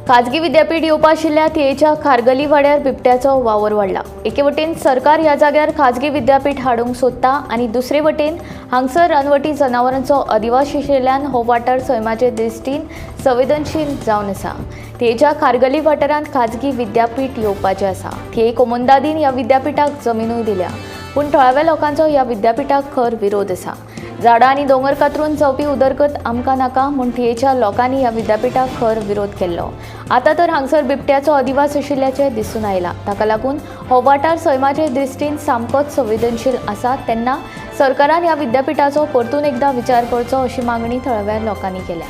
खाजगी विद्यापीठ येवपा आशिल्ल्या थियेच्या खारगली वाड्यार बिबट्याचो वावर वाडला. एके वटेन सरकार ह्या जाग्यार खाजगी विद्यापीठ हाडूंक सोदता आनी दुसरे वटेन हांगसर रानवटी जनावरांचो अधिवास आशिल्ल्यान हो वाठार सैमाचे दृश्टीन संवेदनशील जावन आसा. थियेच्या खारगली वाठारांत खाजगी विद्यापीठ येवपाचें आसा. थिये कोमुनिदादीन ह्या विद्यापीठाक जमिनूय दिल्या, पूण थळाव्या लोकांचो ह्या विद्यापीठाक खर विरोध आसा. झाडां आनी दोंगर कातरून जावपी उदरगत आमकां नाका म्हूण थियेच्या लोकांनी ह्या विद्यापीठाक खर विरोध केल्लो. आतां तर हांगसर बिबट्याचो अधिवास आशिल्ल्याचें दिसून आयलां. ताका लागून हो वाठार सैमाचे दृश्टीन सामकोच संवेदनशील आसा. तेन्ना सरकारान ह्या विद्यापीठाचो परतून एकदां विचार करचो अशी मागणी थळाव्या लोकांनी केल्या.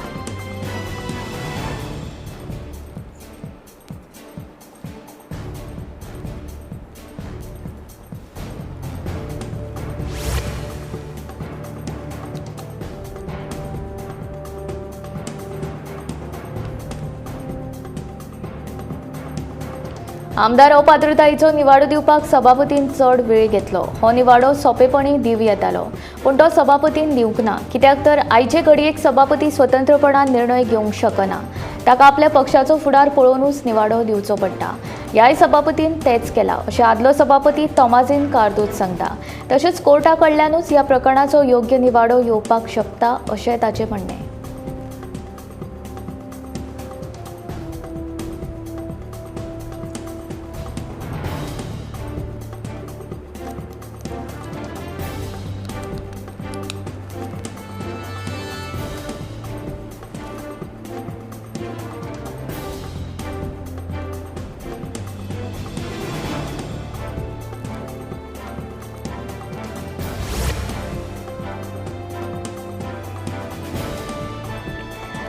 आमदार अपात्रतायेचो निवाडो दिवपाक सभापतीन चड वेळ घेतलो. हो निवाडो सोंपेपणी दिवं येतालो, पूण तो सभापतीन दिवंक ना. कित्याक तर आयचे घडयेक सभापती स्वतंत्रपणान निर्णय घेवंक शकना. ताका आपल्या पक्षाचो फुडार पळोवनूच निवाडो दिवचो पडटा. ह्याय सभापतीन तेंच केलां अशें आदलो सभापती तोमाझीन कार्दोज सांगता. तशेंच कोर्टा कडल्यानूच ह्या प्रकरणाचो योग्य निवाडो येवपाक शकता अशें ताचें म्हणणें.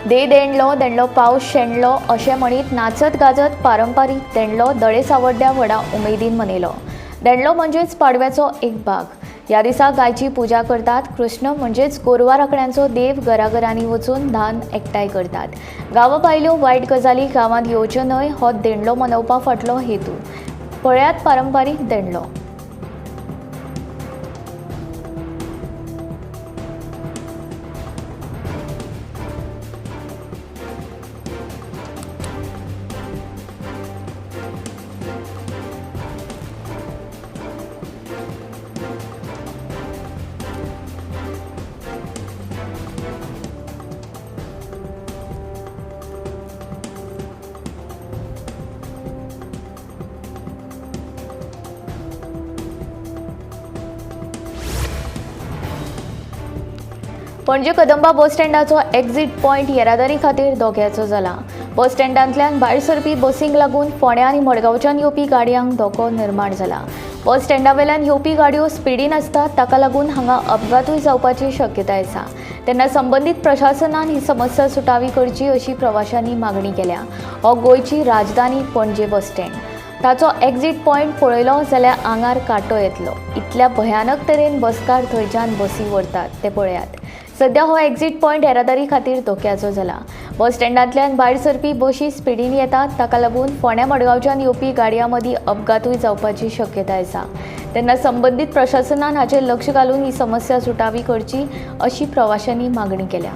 दे देंडलो देंडलो पावस शेणलो अशें म्हणीत नाचत गाजत पारंपारीक देंडलो दळे सावड्ड्या व्हडा उमेदीन मनयलो. देंडलो म्हणजेच पाडव्याचो एक भाग. ह्या दिसा गायची पुजा करतात. कृष्ण म्हणजेच गोरवां राखण्यांचो देव घराघरांनी वचून धान एकठांय करतात. गांवा भायल्यो वायट गजाली गांवांत येवच्यो न्हय हो देंडलो मनोवपा फाटलो हेतू. पळयात पारंपारीक देंडलो. पणजे कदंबा बस स्टँडाचो एक्झिट पॉयंट येरादारी खातीर धोक्याचो जाला. बस स्टँडांतल्यान भायर सरपी बसींक लागून फोंड्या आनी मडगांवच्यान येवपी गाडयांक धोको निर्माण जाला. बस स्टँडावेल्यान येवपी गाडयो स्पिडीन आसतात, ताका लागून हांगा अपघातूय जावपाची शक्यताय आसा. तेन्ना संबंदीत प्रशासनान ही समस्या सुटावी करची अशी प्रवाशांनी मागणी केल्या. हो गोंयची राजधानी पणजे बस स्टँड, ताचो एक्झिट पॉयंट पळयलो जाल्यार आंगार कांटो येतलो. इतल्या भयानक तरेन बसकार थंयच्यान बसी व्हरतात ते पळयात. सध्या हो एक्झिट पॉयंट येरादारी खातीर धोक्याचो जाला. बस स्टँडांतल्यान भायर सरपी बशी स्पिडीन येतात, ताका लागून फोंड्या मडगांवच्यान येवपी गाडयां मदीं अपघातूय जावपाची शक्यताय आसा. तेन्ना संबंदीत प्रशासनान हाचेर लक्ष घालून ही समस्या सुटावी करची अशी प्रवाशांनी मागणी केल्या.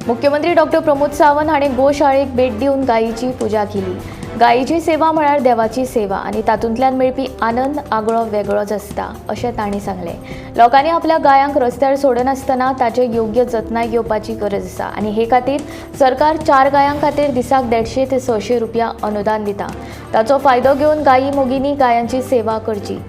मुख्यमंत्री डॉक्टर प्रमोद सावंत हाणें गोशाळेक भेट दिवन गायीची पुजा केली. गायीची सेवा म्हळ्यार देवाची सेवा आनी तातूंतल्यान मेळपी आनंद आगळो वेगळोच आसता अशें तांणी सांगलें. लोकांनी आपल्या गायांक रस्त्यार सोडनासतना ताचे योग्य जतनाय घेवपाची गरज आसा आनी हे खातीर सरकार 4 गायां खातीर दिसाक 150 ते 600 रुपया अनुदान दिता. ताचो फायदो घेवन गायी मोगींनी गायांची सेवा करची.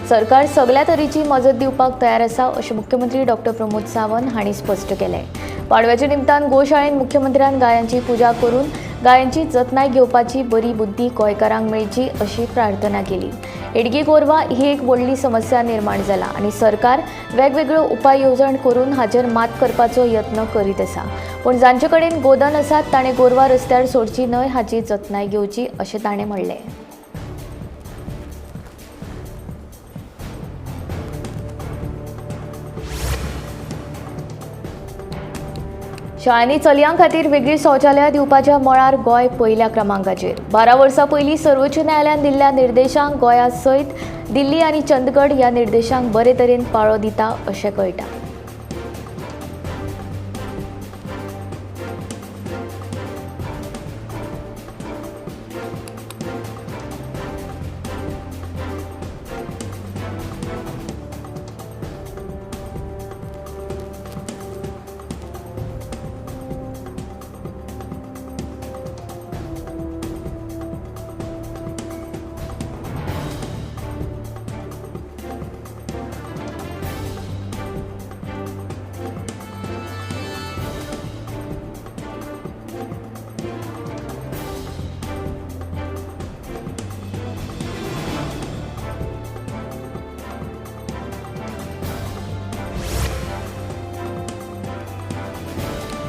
सरकार सगल्या तरेची मजत दिवपाक तयार आसा अशें मुख्यमंत्री डॉक्टर प्रमोद सावंत हांणी स्पश्ट केलें. पाडव्याच्या निमतान गोशाळेन मुख्यमंत्र्यान गायांची पुजा करून गायांची जतनाय घेवपाची बरी बुद्धी गोंयकारांक मेळची अशी प्रार्थना केली. हेडगी गोरवां ही एक व्हडली समस्या निर्माण जाला आनी सरकार वेगवेगळ्यो उपाय येवजण करून हाचेर मात करपाचो यत्न करीत आसा, पूण जांचे कडेन गोदन आसात ताणें गोरवां रस्त्यार सोडची न्हय हाची जतनाय घेवची अशें ताणें म्हणलें. शाळांनी चलयां खातीर वेगळी शौचालयां दिवपाच्या मळार गोंय पयल्या क्रमांकाचेर. 12 वर्सां पयलीं सर्वोच्च न्यायालयान दिल्ल्या निर्देशांक गोंया सयत दिल्ली आनी चंदगड ह्या निर्देशांक बरे तरेन पाळो दिता अशें कळटा.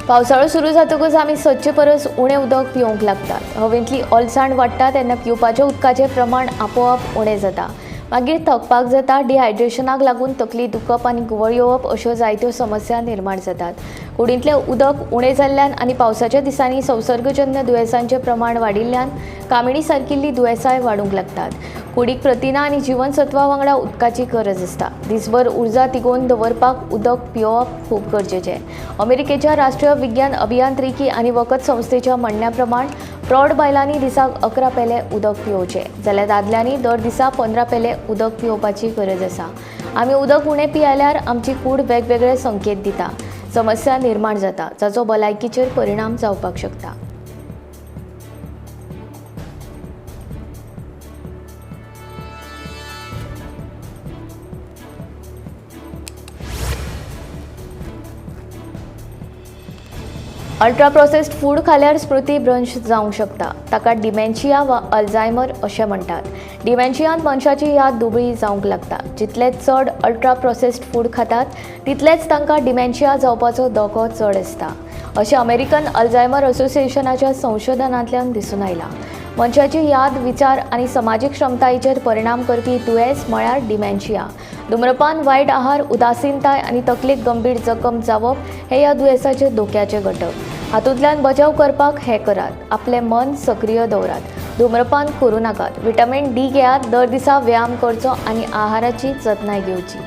पावसाळो सुरू जातकच आमी सदचे परस उणें उदक पिवंक लागतात. हवेंतली ओलसाण वाडटा तेन्ना पिवपाच्या उदकाचें प्रमाण आपोआप उणें जाता. मागीर थकपाक जाता. डिहायड्रेशनाक लागून तकली दुखप आनी घुंवळ येवप अश्यो जायत्यो समस्या निर्माण जातात. कुडींतलें उदक उणें जाल्ल्यान आनी पावसाच्या दिसांनी संसर्गजन्य दुयेंसांचें प्रमाण वाडिल्ल्यान कामिणी सारकिल्लीं दुयेंसांय वाडूंक लागतात. कुडीक प्रथिनां आनी जिवनसत्वां वांगडा उदकाची गरज आसता. दिसभर उर्जा तिगोवन दवरपाक उदक पिवप खूब गरजेचें. अमेरिकेच्या राष्ट्रीय विज्ञान अभियांत्रिकी आनी वखद संस्थेच्या म्हणण्या प्रमाण प्रौढ बायलांनी दिसाक 11 पेले उदक पिवचें, जाल्यार दादल्यांनी दर दिसा 15 पेले उदक पिवपाची गरज आसा. आमी उदक उणें पियेल्यार आमची कूड वेगवेगळे संकेत दिता, समस्या निर्माण जाता, जाचो भलायकीचेर परिणाम जावपाक शकता. अल्ट्रा प्रोसेस्ड फूड खाल्यार स्मृती भ्रंश जावंक शकता. ताका डिमेन्शिया वा अल्झायमर अशें म्हणटात. डिमेन्शियांत मनशाची याद दुबळी जावंक लागता. जितले चड अल्ट्रा प्रोसेस्ड फूड खातात तितलेच तांकां डिमेन्शिया जावपाचो धोको चड आसता, अशें अमेरिकन अल्झायमर असोसिएशनाच्या संशोधनांतल्यान दिसून आयलां. मनशाची याद, विचार आनी समाजीक क्षमतायेचेर परिणाम करपी दुयेंस म्हळ्यार डिमेन्शिया. धूम्रपान, वायट आहार, उदासीनताय आनी तकलेक गंभीर जखम जावप हे ह्या दुयेंसाचे धोक्याचे घटक. हातूंतल्यान बचाव करपाक हें करात. आपलें मन सक्रीय दवरात, धूम्रपान करूं नाकात, विटामीन डी घेयात, दर दिसा व्यायाम करचो आनी आहाराची जतनाय घेवची.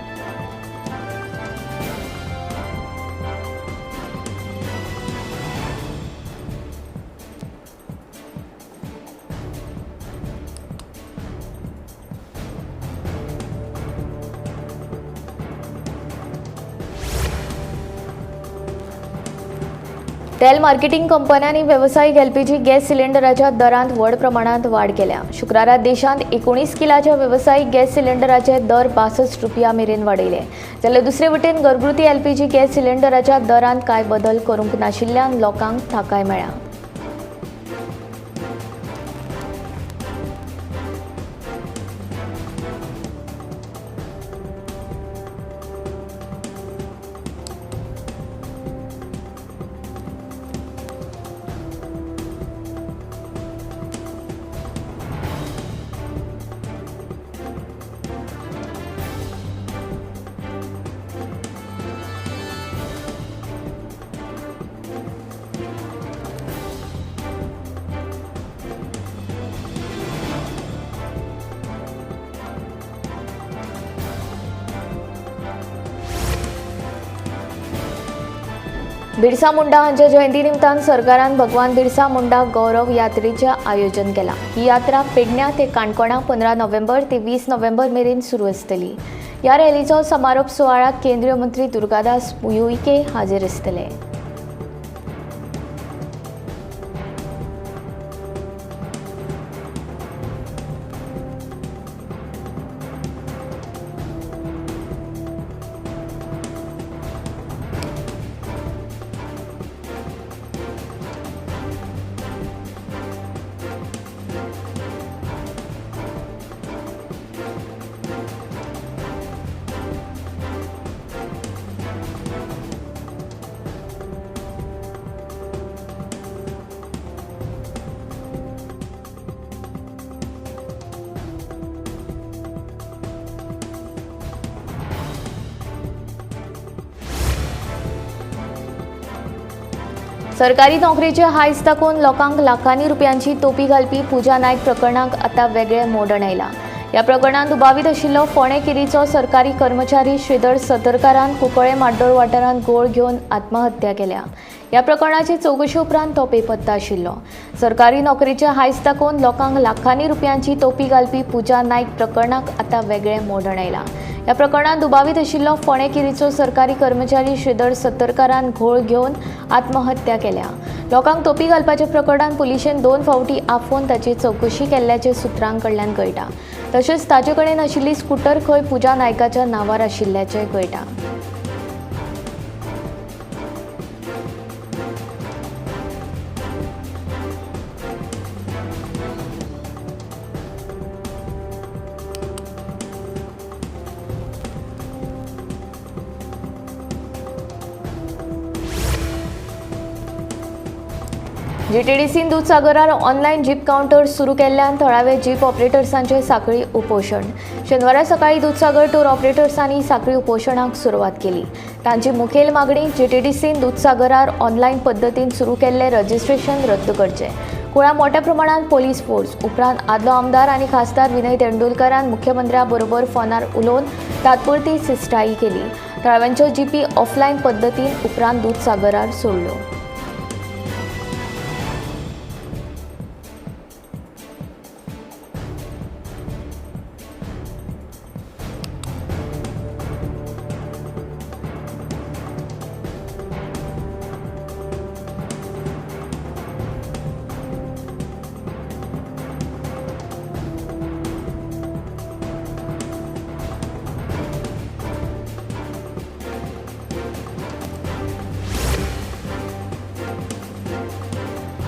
तेल मार्केटिंग कंपन्यांनी वेवसायीक एलपीजी गॅस सिलिंडराच्या दरांत व्हड प्रमाणांत वाड केल्या. शुक्रारा देशांत 19 किलाच्या वेवसायीक गॅस सिलिंडराचे दर 62 रुपया मेरेन वाडयले, जाल्यार दुसरे वटेन घरगुती एलपीजी गॅस सिलिंडराच्या दरांत कांय बदल करूंक नाशिल्ल्यान लोकांक थाकाय मेळ्ळ्या. बिरसा मुंडा हांच्या जयंती निमतान सरकारान भगवान बिरसा मुंडा गौरव यात्रेचें आयोजन केलां. ही यात्रा पेडण्यां ते काणकोणा 15 नोव्हेंबर ते 20 नोव्हेंबर मेरेन सुरू आसतली. ह्या रॅलीचो समारोप सुवाळ्याक केंद्रीय मंत्री दुर्गादास उईके हाजीर आसतले. सरकारी नोकरेचे हायस दाखोवन लोकांक लाखांनी रुपयांची तोपी घालपी पूजा नायक प्रकरणाक आतां वेगळें मोडण आयलां. ह्या प्रकरणांत दुबावीत आशिल्लो फोंडें केरीचो सरकारी कर्मचारी श्रीधर सतरकारान कुंकळ्ळे माड्डोळ वाठारांत गोळ घेवन आत्महत्या केल्या. ह्या प्रकरणाचे चवकशे उपरांत तो बेपत्ता आशिल्लो. सरकारी नोकरेचे हायस दाखोवन लोकांक लाखांनी रुपयांची तोपी घालपी पूजा नायक प्रकरणाक आतां वेगळें मोडण आयलां. ह्या प्रकरणांत दुबावीत आशिल्लो फोंडें केरीचो सरकारी कर्मचारी श्रीधर सतरकारान घोळ घेवन आत्महत्या केल्या. लोकांक तोपी घालपाच्या प्रकरणांत पुलिशेन 2 फावटी आफोवन ताची चवकशी केल्ल्याचें सुत्रां कडल्यान कळटा. तशेंच ताचे कडेन आशिल्ली स्कूटर खंय पूजा नायकाच्या नांवार आशिल्ल्याचें कळटा. जीटीडीसीन दुदसागरार ऑनलायन जीप कावंटर सुरू केल्ल्यान थळावे जीप ऑपरेटर्सांचे साखळी उपोशण. शेनवारा सकाळी दुदसागर टूर ऑपरेटर्सांनी साखळी उपोशणाक सुरवात केली. तांची मुखेल मागणी जीटीडीसीन दुदसागरार ऑनलायन पद्दतीन सुरू केल्ले रजिस्ट्रेशन रद्द करचें. कुळा मोठ्या प्रमाणात पोलीस फोर्स उपरांत आदलो आमदार आनी खासदार विनय तेंडुलकारान मुख्यमंत्र्या बरोबर फोनार उलोवन तात्पुरती शिश्टाई केली. थळाव्यांच्यो जीपी ऑफलायन पद्दतीन उपरांत दुदसागरार सोडल्यो.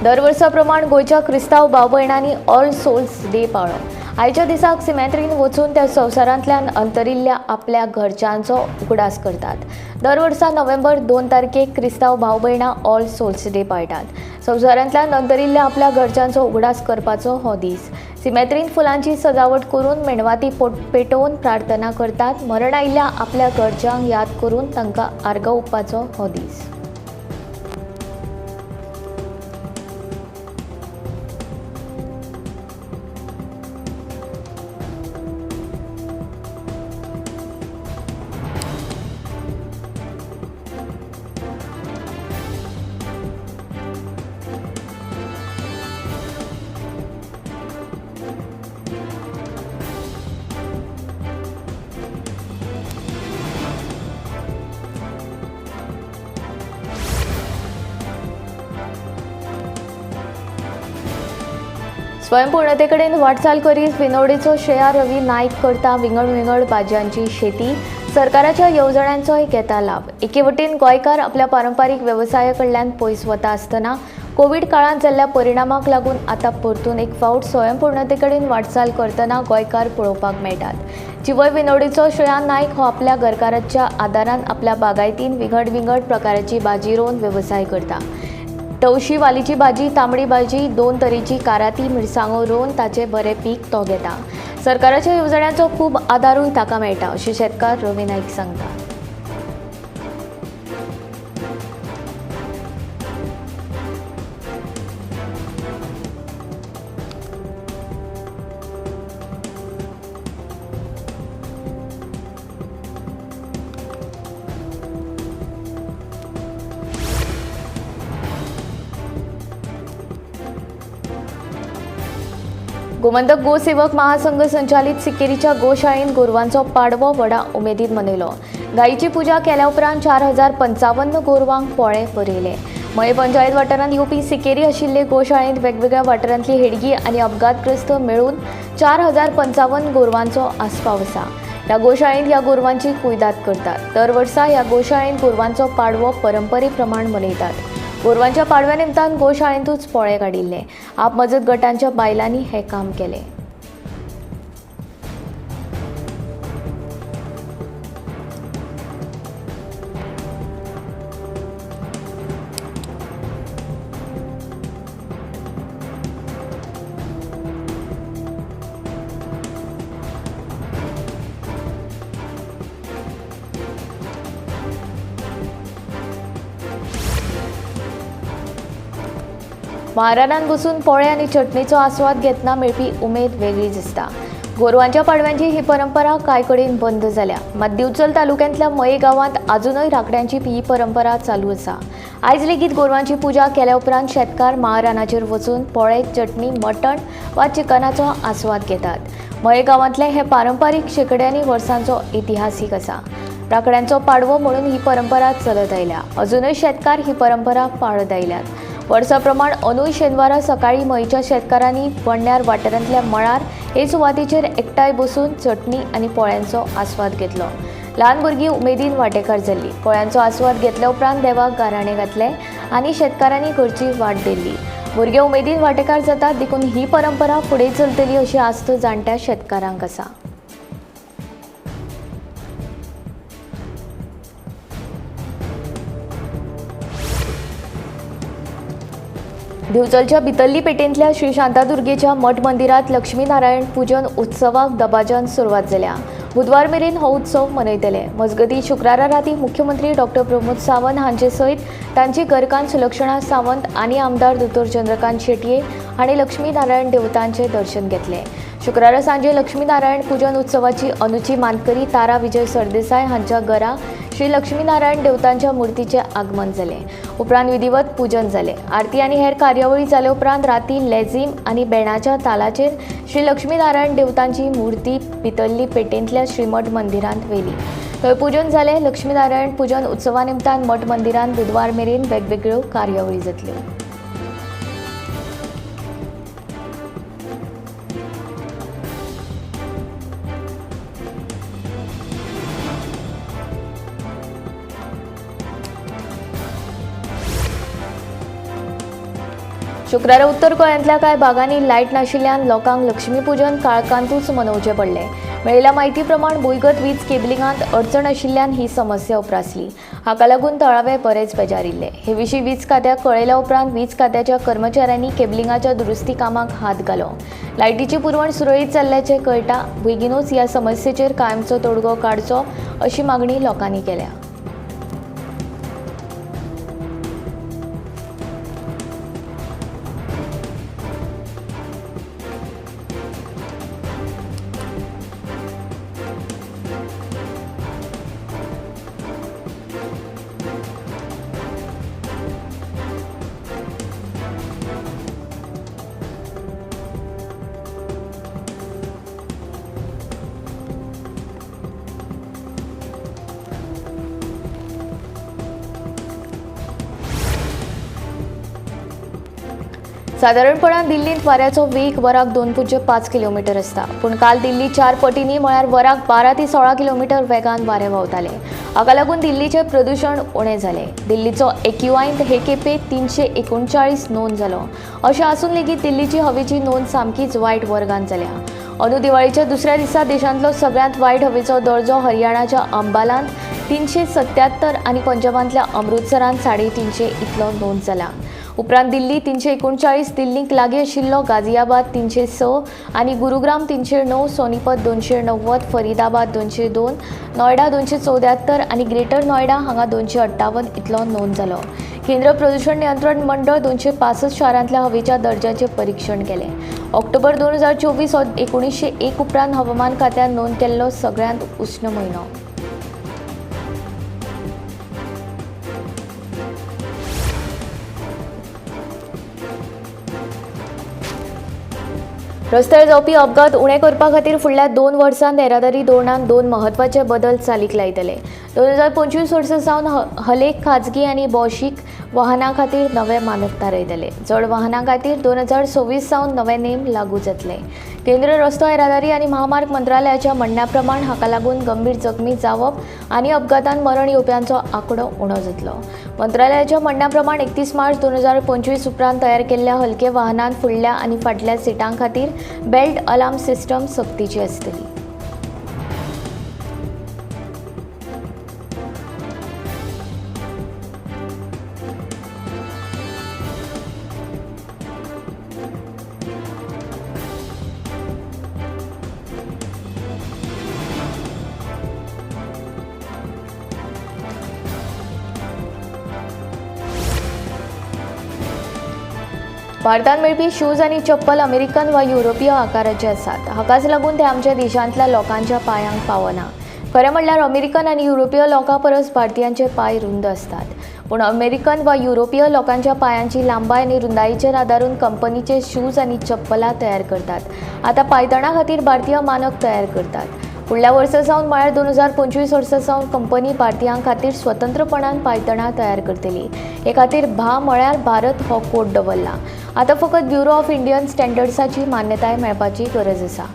दरवर्सा प्रमाण गोंयच्या क्रिस्तांव भाव भयणांनी ऑल सोल्स डे पाळ्ळो. आयच्या दिसाक सिमेत्रीन वचून त्या संवसारांतल्यान अंतरिल्ल्या आपल्या घरच्यांचो उगडास करतात. दरवर्सा नोव्हेंबर 2 तारखेक क्रिस्तांव भाव भयणां ऑल सोल्स डे पाळटात. संवसारांतल्यान अंतरिल्ल्या आपल्या घरच्यांचो उगडास करपाचो हो दीस. सिमेत्रीन फुलांची सजावट करून मेणवाती पेटोवन प्रार्थना करतात. मरण आयिल्ल्या आपल्या घरच्यांक याद करून तांकां आर्गां ओंपपाचो हो दीस. स्वयंपूर्णतेकडेन वाटचाल करीत विनोडेचो श्रेया रवी नायक करता विंगड विंगड भाजयांची शेती. सरकाराच्या येवजण्यांचोय घेता लाभ. एके वटेन गोंयकार आपल्या पारंपारीक वेवसाया कडल्यान पयस वता आसतना कोवीड काळांत जाल्ल्या परिणामाक लागून आतां परतून एक फावट स्वयंपूर्णतेकडेन वाटचाल करतना गोंयकार पळोवपाक मेळटात. जिवय विनोडेचो श्रेया नायक हो आपल्या घरकाराच्या आदारान आपल्या बागायतीन विंगड विंगड प्रकाराची भाजी रोवन वेवसाय करता. तवशी वालीची भाजी, तांबडी भाजी, 2 तरेची काराती मिरसांगो रोवन ताचे बरें पीक तो घेता. सरकाराच्या येवजण्यांचो खूब आदारूय ताका मेळटा अशें शेतकार रवी नायक सांगता. गोमंतक गोसेवक महासंघ संचालित सिक्केरीच्या गोशाळेन गोरवांचो पाडवो व्हडा उमेदीन मनयलो. गायीची पुजा केल्या उपरांत 4055 गोरवांक पोळे बरयले. मये पंचायत वाठारांत येवपी सिकेरी आशिल्ले गोशाळेंत वेगवेगळ्या वाठारांतली हेडगी आनी अपघातग्रस्त मेळून 4055 गोरवांचो आस्पाव आसा. ह्या गोशाळेंत ह्या गोरवांची कुयदाद करतात. दर वर्सा ह्या गोशाळेंत गोरवांचो पाडवो परंपरे प्रमाण मनयतात. गोरवांच्या पाडव्या निमतान गोशाळेंतूच पोळे काडिल्ले. आप मजत गटांच्या बायलांनी हें काम केलें. माळरानांत बसून पोळे आनी चटणीचो आस्वाद घेतना मेळपी उमेद वेगळीच आसता. गोरवांच्या पाडव्यांची ही परंपरा कांय कडेन बंद जाल्या. मात दिवचल तालुक्यांतल्या मये गांवांत आजुनय राखड्यांची ही परंपरा चालू आसा. आयज लेगीत गोरवांची पुजा केल्या उपरांत शेतकार माळरानाचेर वचून पोळे, चटणी, मटण वा चिकनाचो आस्वाद घेतात. मये गांवांतले हे पारंपारीक शेंकड्यांनी वर्सांचो इतिहासीक आसा. राखड्यांचो पाडवो म्हणून ही परंपरा चलत आयल्या. अजुनय शेतकार ही परंपरा पाळत आयल्यात. वर्सा प्रमाण अंदूय शेनवारा सकाळीं मयेच्या शेतकारांनी बंड्यार वाठारांतल्या मळार हे सुवातेचेर एकठांय बसून चटणी आनी पोळ्यांचो आस्वाद घेतलो. ल्हान भुरगीं उमेदीन वांटेकार जाल्लीं. पोळ्यांचो आस्वाद घेतल्या उपरांत देवाक गाराणें घातलें आनी शेतकारांनी घरची वाट धरली. भुरगे उमेदीन वांटेकार जातात देखून ही परंपरा फुडें चलतली अशी आस्त जाणट्या शेतकारांक आसा. दिवचलच्या भितरली पेठेंतल्या श्री शांतादुर्गेच्या मठ मंदिरांत लक्ष्मीनारायण पुजन उत्सवाक दबाज्यान सुरवात जाल्या. बुधवार मेरेन हो उत्सव मनयतले. मजगतीं शुक्रारा राती मुख्यमंत्री डॉक्टर प्रमोद सावंत हांचे सयत तांची घरकान्न सुलक्षणा सावंत आनी आमदार दोतोर चंद्रकांत शेटये हांणी लक्ष्मीनारायण देवतांचें दर्शन घेतलें. शुक्रारा सांजे लक्ष्मीनारायण पुजन उत्सवाची अनुची मानकरी तारा विजय सरदेसाय हांच्या घरा श्री लक्ष्मीनारायण देवतांच्या मूर्तीचें आगमन जालें. उपरांत विधिवत पूजन जालें. आरती आनी हेर कार्यावळी जाले उपरांत राती लेझीम आनी बेणाच्या तालाचेर श्री लक्ष्मीनारायण देवतांची मूर्ती भितरली पेठेंतल्या श्रीमठ मंदिरांत व्हेली. थंय पूजन जालें. लक्ष्मीनारायण पुजन उत्सवा निमतान मठ मंदिरांत बुधवार मेरेन वेगवेगळ्यो कार्यावळी जातल्यो. शुक्रारा उत्तर गोंयांतल्या कांय भागांनी लायट नाशिल्ल्यान लोकांक लक्ष्मीपुजन काळखांतूच मनोवचें पडलें. मेळिल्ल्या म्हायती प्रमाण भुंयगत वीज केबलिंगांत अडचण आशिल्ल्यान ही समस्या उप्रासली. हाका लागून थळावे बरेच बेजारिल्ले. हे विशीं वीज खात्याक कळयल्या उपरांत वीज खात्याच्या कर्मचाऱ्यांनी केबलिंगाच्या दुरुस्ती कामाक हात घालो. लायटीची पुरवण सुरळीत चल्ल्याचें कळटा. बेगीनूच ह्या समस्येचेर कायमचो तोडगो काडचो अशी मागणी लोकांनी केल्या. सादारणपणान दिल्लींत वाऱ्याचो वेग वराक 2.5 किलोमिटर आसता, पूण काल दिल्ली 4 पटींनी म्हळ्यार वराक 12 ते 16 किलोमिटर वेगान वारें व्हांवतालें. हाका लागून दिल्लीचें प्रदूशण उणें जालें. दिल्लीचो एक्यूआयंत हे खेपे 339 नोंद जालो. अशें आसून लेगीत दिल्लीची हवेची नोंद सामकीच वायट वर्गांत जाल्या. अंदू दिवाळीच्या दुसऱ्या दिसा देशांतलो सगळ्यांत वायट हवेचो दर्जो हरियाणाच्या अंबालांत 377 आनी पंजाबांतल्या अमृतसरांत 350 इतलो नोंद जाला. उपरांत दिल्ली 339, दिल्लीक लागीं आशिल्लो गाझियाबाद 306 आनी गुरुग्राम 309, सोनीपत 290, फरीदाबाद 202, नोयडा 274 आनी ग्रेटर नोयडा हांगा 258 इतलो नोंद जालो. केंद्र प्रदूषण नियंत्रण मंडळ 265 शारांतल्या हवेच्या दर्जाचें परीक्षण केलें. ऑक्टोबर 2024 हो 1901 उपरांत हवामान खात्यान नोंद केल्लो सगळ्यांत उश्ण म्हयनो. रस्त्यार जावपी अपघात उणे करपा खातीर फुडल्या 2 वर्सांत येरादारी धोरणांत 2 म्हत्वाचे बदल चालीक लायतले. 2025 वर्सा सावन हलेक खाजगी आनी भौशीक वाहनां खातीर नवे मानक थारायतले. जड वाहनां खातीर 2026 सावन नवे नेम लागू जातले. केंद्र रस्तो येरादारी आनी महामार्ग मंत्रालयाच्या म्हणण्या प्रमाण हाका लागून गंभीर जखमी जावप आनी अपघातान मरण येवप्यांचो आंकडो उणो जातलो. मंत्रालयाच्या म्हणण्या प्रमाण 31 मार्च 2025 उपरांत तयार केल्ल्या हलके वाहनांत फुडल्या आनी फाटल्या सिटां खातीर बेल्ट अलार्म सिस्टम सक्तीची आसतली. भारतांत मेळपी शूज आनी चप्पल अमेरिकन वा युरोपीय आकाराचे आसात. हाकाच लागून ते आमच्या देशांतल्या लोकांच्या पांयांक पावना. खरें म्हणल्यार अमेरिकन आनी युरोपीय लोकां परस भारतीयांचे पांय रुंद आसतात. पूण अमेरिकन वा युरोपीय लोकांच्या पांयांची लांबाय आनी रुंदाईचेर आदारून कंपनीचे शूज आनी चप्पलां तयार करतात. आतां पांयतणां खातीर भारतीय मानक तयार करतात. फुडल्या वर्सा सावन म्हळ्यार 2025 वर्सा सावन कंपनी भारतीयां खातीर स्वतंत्रपणान पांयतणां तयार करतली. हे खातीर भा म्हळ्यार भारत हो कोड दवरला. आतां फकत ब्युरो ऑफ इंडियन स्टँडर्ड्साची मान्यताय मेळपाची गरज आसा.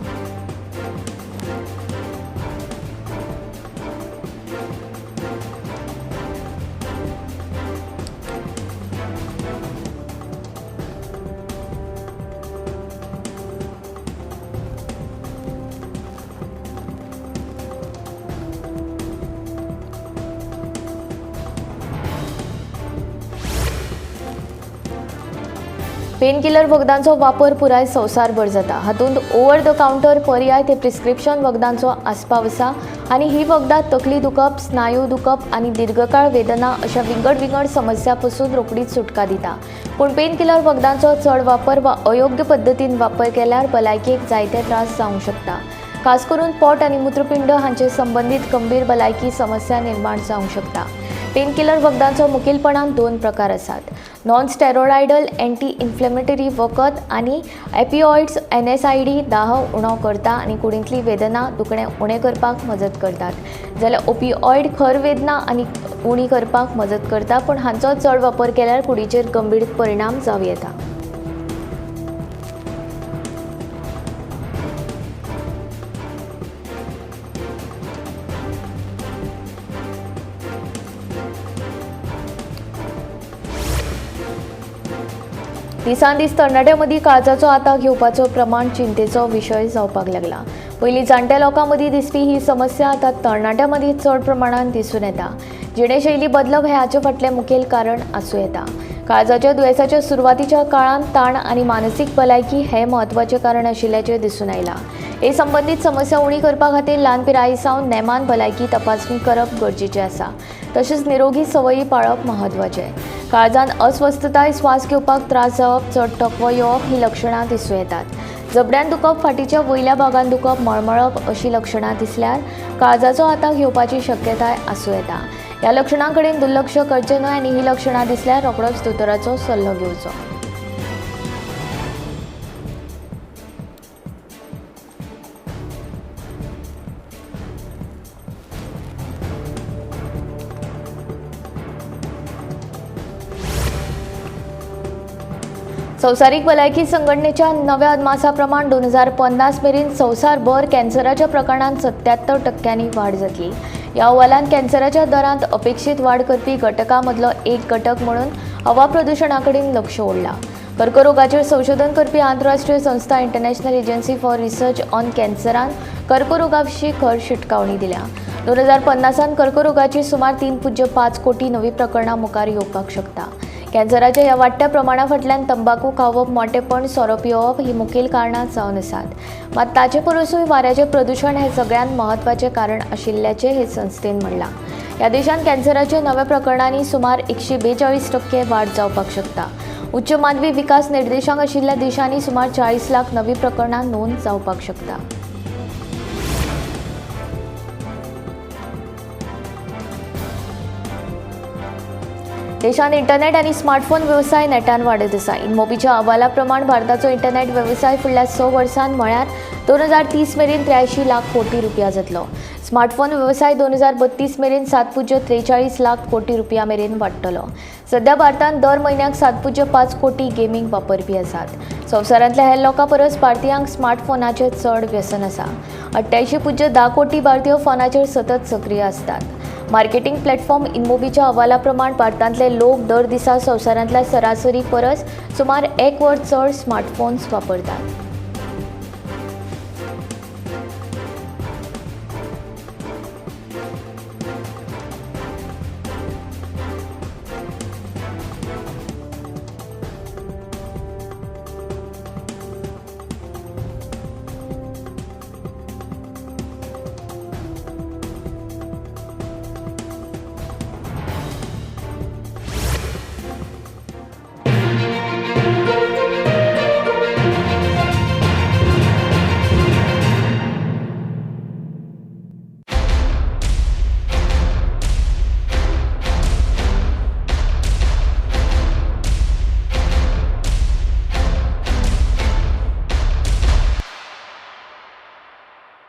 पेनकिलर वखदांचो वापर पुराय संवसारभर जाता. हातूंत ओव्हर the counter पर्याय ते प्रिस्क्रिप्शन वखदांचो आस्पाव आसा आनी ही वखदां तकली दुखप, स्नायू दुखप आनी दीर्घकाळ वेदना अशा विंगड विंगड समस्या पसून रोखडीच सुटका दिता. पूण पेनकिलर वखदांचो चड वापर वा अयोग्य पद्दतीन वापर केल्यार भलायकेक जायते त्रास जावंक शकता. खास करून पोट आनी मूत्रपिंड हांचे संबंदीत गंभीर भलायकी समस्या निर्माण जावंक शकता. पेनकिलर वखदांचो मुखेलपणान दोन प्रकार आसात. नॉन स्टेरॉयडल एंटी इन्फ्लेमेटरी वखद आनी एपिऑइड्स NSAID दाह उणो करता आनी कुडींतली वेदना दुखणें उणें करपाक मजत करतात, जाल्यार ओपिऑइड खर वेदना आनी उणी करपाक मजत करता. पूण हांचो चड वापर केल्यार कुडीचेर गंभीर परिणाम जावं येता. दिसान दीस तरणाट्यां मदीं काळजाचो आताक घेवपाचो प्रमाण चिंतेचो विशय जावपाक लागला. पयलीं जाण्ट्या लोकां मदीं दिसपी ही समस्या आतां तरणाट्यां मदीं चड प्रमाणांत दिसून येता. जिणेशैली बदलप हें हाचे फाटलें मुखेल कारण आसूं येता. काळजाच्या दुयेंसाच्या सुरवातीच्या काळांत ताण आनी मानसीक भलायकी हें म्हत्वाचें कारण आशिल्ल्याचें दिसून आयलां. हे संबंदीत समस्या उणी करपा खातीर ल्हान पिराये सावन नेमान भलायकी तपासणी करप गरजेचें आसा. तशेंच निरोगी संवयी पाळप म्हत्वाचें. काळजान अस्वस्थताय, श्वास घेवपाक त्रास जावप, चड थकवो येवप ही लक्षणां दिसूं येतात. जबड्यान दुखप, फाटीच्या वयल्या भागान दुखप, मळमळप अशी लक्षणां दिसल्यार काळजाचो आताक घेवपाची शक्यताय आसूं येता. ह्या लक्षणां कडेन दुर्लक्ष करचें न्हय आनी ही लक्षणां दिसल्यार रोखडोच दोतोराचो सल्लो घेवचो. संवसारीक भलायकी संघटनेच्या नव्या अदमासा प्रमाण 2050 मेरेन संवसारभर कॅन्सराच्या प्रकरणांत 77% वाड जातली. ह्या अहवालांत कॅन्सराच्या दरांत अपेक्षीत वाड करपी घटकां मदलो एक घटक म्हणून हवा प्रदुशणा कडेन लक्ष ओडलां. कर्करोगाचेर संशोधन करपी आंतरराष्ट्रीय संस्था international agency for research on कॅन्सरान कर्करोगा विशीं खर शिटकावणी दिल्या. 2050 कर्करोगाची सुमार 3.5 कोटी नवी प्रकरणां मुखार येवपाक शकता. कॅन्सराच्या ह्या वाडट्या प्रमाणा फाटल्यान तंबाकू खावप, मोटेपण, सोरो पियोवप ही मुखेल कारणां जावन आसात. मात ताचे परसूय वाऱ्याचें प्रदुशण हें सगळ्यांत म्हत्वाचें कारण आशिल्ल्याचें हे संस्थेन म्हणलां. ह्या देशांत कॅन्सराच्या नव्या प्रकरणांनी सुमार 142% वाड जावपाक शकता. उच्च मानवी विकास निर्देशांक आशिल्ल्या देशांनी सुमार 40 लाख नवी प्रकरणां नोंद जावपाक शकता. देशांत इंटरनेट आनी स्मार्टफोन वेवसाय नेटान वाडत आसा. इनमोबीच्या अहवाला प्रमाण भारताचो इंटरनेट वेवसाय फुडल्या 6 वर्सांत म्हळ्यार 2030 मेरेन 83 लाख कोटी रुपया जातलो. स्मार्टफोन वेवसाय 2032 मेरेन 7.43 लाख कोटी रुपया मेरेन वाडटलो. सध्या भारतांत दर म्हयन्याक 7.5 कोटी गेमींग वापरपी आसात. संवसारांतल्या हेर लोकां परस भारतीयांक स्मार्टफोनाचें चड व्यसन आसा. 88.10 कोटी भारतीय फोनाचेर सतत सक्रीय आसतात. मार्केटिंग प्लॅटफॉर्म इनमोबीच्या अहवाला प्रमाण भारतांतले लोक दर दिसा संवसारांतल्या सरासरी परस सुमार 1 वर चड स्मार्टफोन्स वापरतात.